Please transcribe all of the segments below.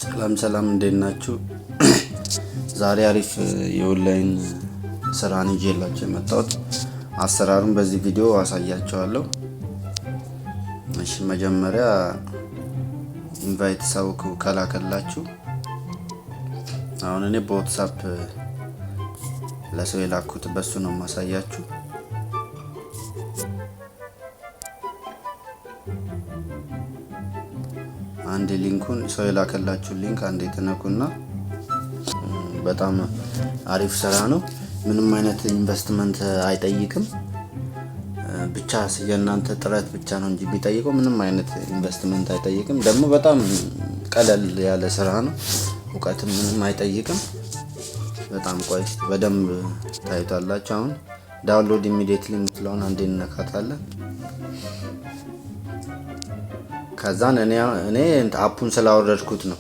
ሰላም ሰላም፣ እንዴት ናችሁ? ዛሬ አሪፍ የኦንላይን ስራን ይዤላችሁ የመጣሁት አሰራሩን በዚህ ቪዲዮ አሳያችኋለሁ። እሺ፣ መጀመሪያ invite ሰው ከላከላችሁ፣ አሁን እኔ በ WhatsApp ለሰው የላኩት በሱ ነው የማሳያችሁ። አንድ link ኡን፣ ሰው የላከላችሁ link አንዴ ትነኩና በጣም አሪፍ ስራ ነው። ምንም አይነት ኢንቨስትመንት አይጠይቅም። ብቻ የእናንተ ጥረት ብቻ ነው እንጂ የሚጠይቀው ምንም አይነት ኢንቨስትመንት አይጠይቅም። ደግሞ በጣም ቀለል ያለ ስራ ነው። እውቀትም ምንም አይጠይቅም። በጣም ቆይ፣ በደንብ ታዩታላችሁ። አሁን download immediately የምትለውን አንዴ እንነካታለን። ከዛን እኔ app ኡን ስላወረድኩት ነው።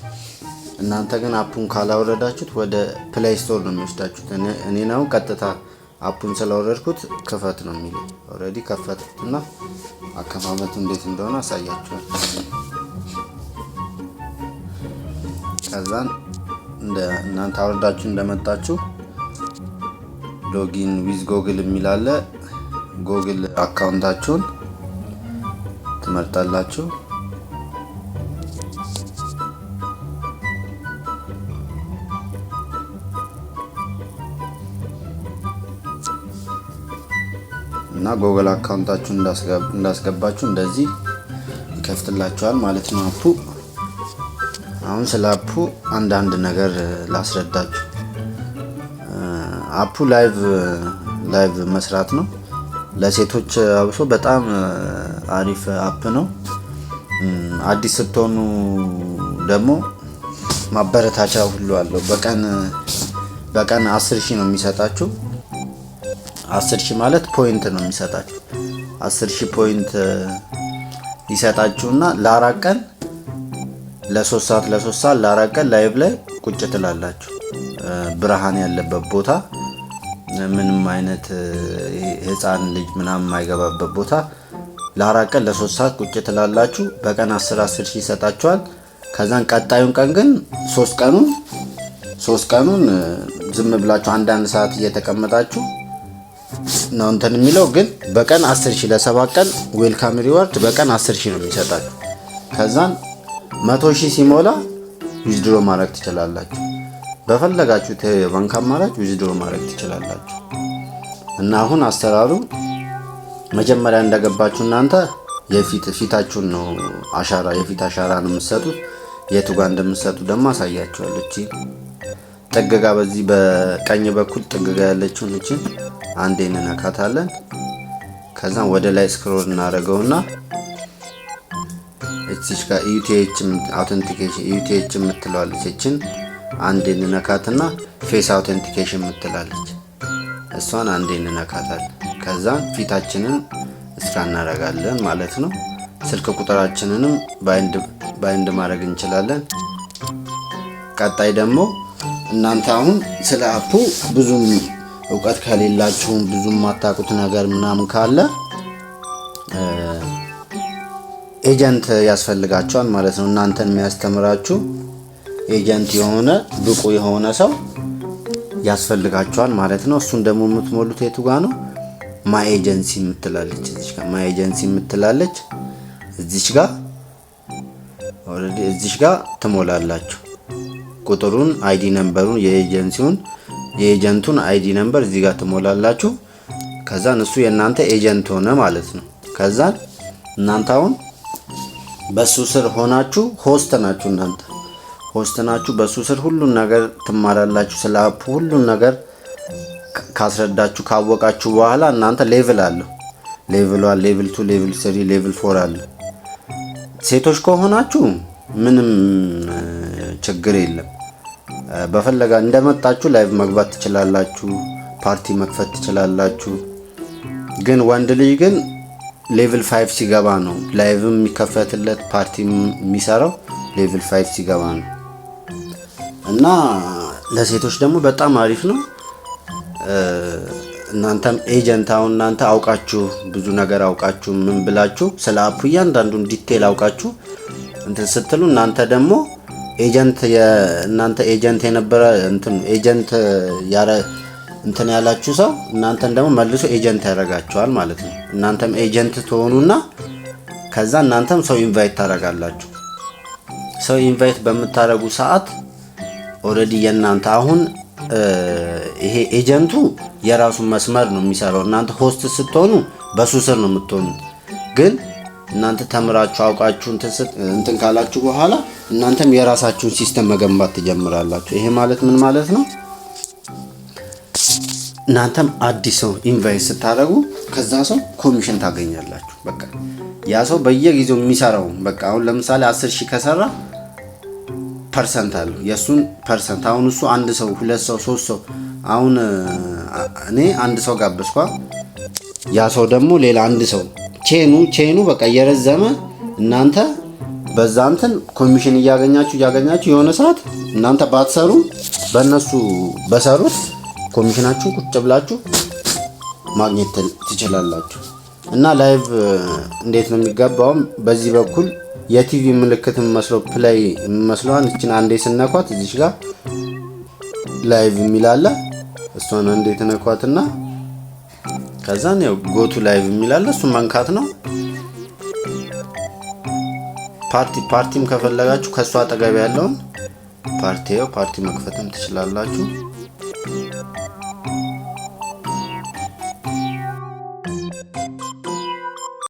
እናንተ ግን app ኡን ካላወረዳችሁት ወደ Play Store ነው የሚወስዳችሁት። እኔ ነው ቀጥታ app ኡን ስላወረድኩት ክፈት ነው የሚለው። Already ከፈትኩትና አከፋፈቱ እንዴት እንደሆነ አሳያችኋል። ከዛን እናንተ አወርዳችሁ እንደመጣችሁ login with Google የሚል አለ። Google account ኣችሁን ትመርጣላችሁ። እና Google account ኣችሁን እንዳስገባችሁ እንደዚህ ይከፍትላችኋል ማለት ነው app ኡ። አሁን ስለ app ኡ አንዳንድ ነገር ላስረዳችሁ። App ኡ live መስራት ነው። ለሴቶች አብሶ በጣም አሪፍ app ነው። አዲስ ስትሆኑ ደግሞ ማበረታቻ ሁሉ አለው። በቀን በቀን 10,000 ነው የሚሰጣችሁ። 10,000 ማለት point ነው የሚሰጣችሁ። 10,000 point ይሰጣችሁና ለ4 ቀን ለ3 ሰዓት ለ3 ሰዓት ለ4 ቀን live ላይ ቁጭ ትላላችሁ። ብርሃን ያለበት ቦታ፣ ምንም አይነት ህፃን ልጅ ምናምን የማይገባበት ቦታ ለ4 ቀን ለ3 ሰዓት ቁጭ ትላላችሁ። በቀን 10 10 ሺህ ይሰጣችኋል። ከዛን ቀጣዩን ቀን ግን 3 ቀኑን 3 ቀኑን ዝም ብላችሁ አንዳንድ ሰዓት እየተቀመጣችሁ ነው እንትን የሚለው፣ ግን በቀን 10 ሺህ ለ7 ቀን welcome reward በቀን 10 ሺህ ነው የሚሰጣችሁ። ከዛን 100,000 ሲሞላ withdraw ማድረግ ትችላላችሁ። በፈለጋችሁት የባንክ አማራጭ withdraw ማድረግ ትችላላችሁ። እና አሁን አሰራሩ መጀመሪያ እንደገባችሁ እናንተ የፊት ፊታችሁን ነው፣ አሻራ፣ የፊት አሻራ ነው የምትሰጡት። የቱ ጋር እንደምትሰጡ ደግሞ አሳያችኋለሁ። እቺ ጥግ ጋ፣ በዚህ በቀኝ በኩል ጥግ ጋ ያለችውን እቺን አንዴ እንነካታለን። ከዛም ወደ ላይ scroll እናደርገውና እዚች ጋር EUTH authentication፣ EUTH የምትለዋለች፣ እችን አንዴ እንነካትና face authentication የምትላለች፣ እሷን አንዴ እንነካታለን። ከዛም ፊታችንን scan እናደርጋለን ማለት ነው። ስልክ ቁጥራችንንም bind ማድረግ እንችላለን። ቀጣይ ደግሞ እናንተ አሁን ስለ app ኡ ብዙም እውቀት ከሌላችሁም፣ ብዙም የማታውቁት ነገር ምናምን ካለ agent ያስፈልጋችኋል ማለት ነው። እናንተን የሚያስተምራችሁ agent የሆነ፣ ብቁ የሆነ ሰው ያስፈልጋችኋል ማለት ነው። እሱን ደግሞ የምትሞሉት የቱ ጋ ነው? My agency የምትላለች እዚች ጋር፣ my agency የምትላለች እዚች ጋር፣ already እዚች ጋር ትሞላላችሁ። ቁጥሩን፣ ID number ኡን፣ የ agency ውን፣ የ agent ኡን ID number እዚህ ጋር ትሞላላችሁ። ከዛን እሱ የእናንተ agent ሆነ ማለት ነው። ከዛን እናንተ አሁን በሱ ስር ሆናችሁ host ናችሁ። እናንተ host ናችሁ። በሱ ስር ሁሉን ነገር ትማራላችሁ። ስለ app ሁሉን ነገር ካስረዳችሁ፣ ካወቃችሁ በኋላ እናንተ level አለው። Level 1፣ level 2፣ level 3፣ level 4 አለ። ሴቶች ከሆናችሁ ምንም ችግር የለም። በፈለጋ እንደመጣችሁ live መግባት ትችላላችሁ። ፓርቲ መክፈት ትችላላችሁ። ግን ወንድ ልጅ ግን level 5 ሲገባ ነው live ም የሚከፈትለት፣ ፓርቲ የሚሰራው level 5 ሲገባ ነው። እና ለሴቶች ደግሞ በጣም አሪፍ ነው። እናንተም agent፣ አሁን እናንተ አውቃችሁ፣ ብዙ ነገር አውቃችሁ፣ ምን ብላችሁ፣ ስለ app ኡ እያንዳንዱን detail አውቃችሁ እንትን ስትሉ እናንተ ደግሞ Agent እናንተ agent የነበረ እንትን agent ያረ እንትን ያላችሁ ሰው እናንተን ደግሞ መልሶ agent ያደርጋችኋል ማለት ነው። እናንተም agent ትሆኑና ከዛ እናንተም ሰው invite ታደርጋላችሁ። ሰው invite በምታደርጉ ሰዓት already የእናንተ አሁን ይሄ agent ኡ የራሱን መስመር ነው የሚሰራው። እናንተ host ስትሆኑ በሱ ስር ነው የምትሆኑት። ግን እናንተ ተምራችሁ አውቃችሁ እንትን ካላችሁ በኋላ እናንተም የራሳችሁን system መገንባት ትጀምራላችሁ። ይሄ ማለት ምን ማለት ነው? እናንተም አዲስ ሰው invite ስታደርጉ ከዛ ሰው ኮሚሽን ታገኛላችሁ። በቃ ያ ሰው በየጊዜው የሚሰራው በቃ አሁን ለምሳሌ 10,000 ከሰራ percent አለው፣ የእሱን percent። አሁን እሱ አንድ ሰው፣ ሁለት ሰው፣ ሶስት ሰው፣ አሁን እኔ አንድ ሰው ጋበዝኳ፣ ያ ሰው ደግሞ ሌላ አንድ ሰው፣ chain ኡ በቃ እየረዘመ እናንተ በዛ እንትን ኮሚሽን እያገኛችሁ እያገኛችሁ የሆነ ሰዓት እናንተ ባትሰሩ በእነሱ በሰሩት ኮሚሽናችሁ ቁጭ ብላችሁ ማግኘት ትችላላችሁ። እና live እንዴት ነው የሚገባውም በዚህ በኩል የቲቪ ምልክት የሚመስለው play የሚመስለዋን እችን አንዴ ስነኳት እዚች ጋር live የሚል አለ። እሷን አንዴ ትነኳትና ከዛን ያው go to live የሚል አለ። እሱን መንካት ነው። Party ም ከፈለጋችሁ ከእሱ አጠገብ ያለውን ፓርቲ ያው ፓርቲ መክፈትም ትችላላችሁ።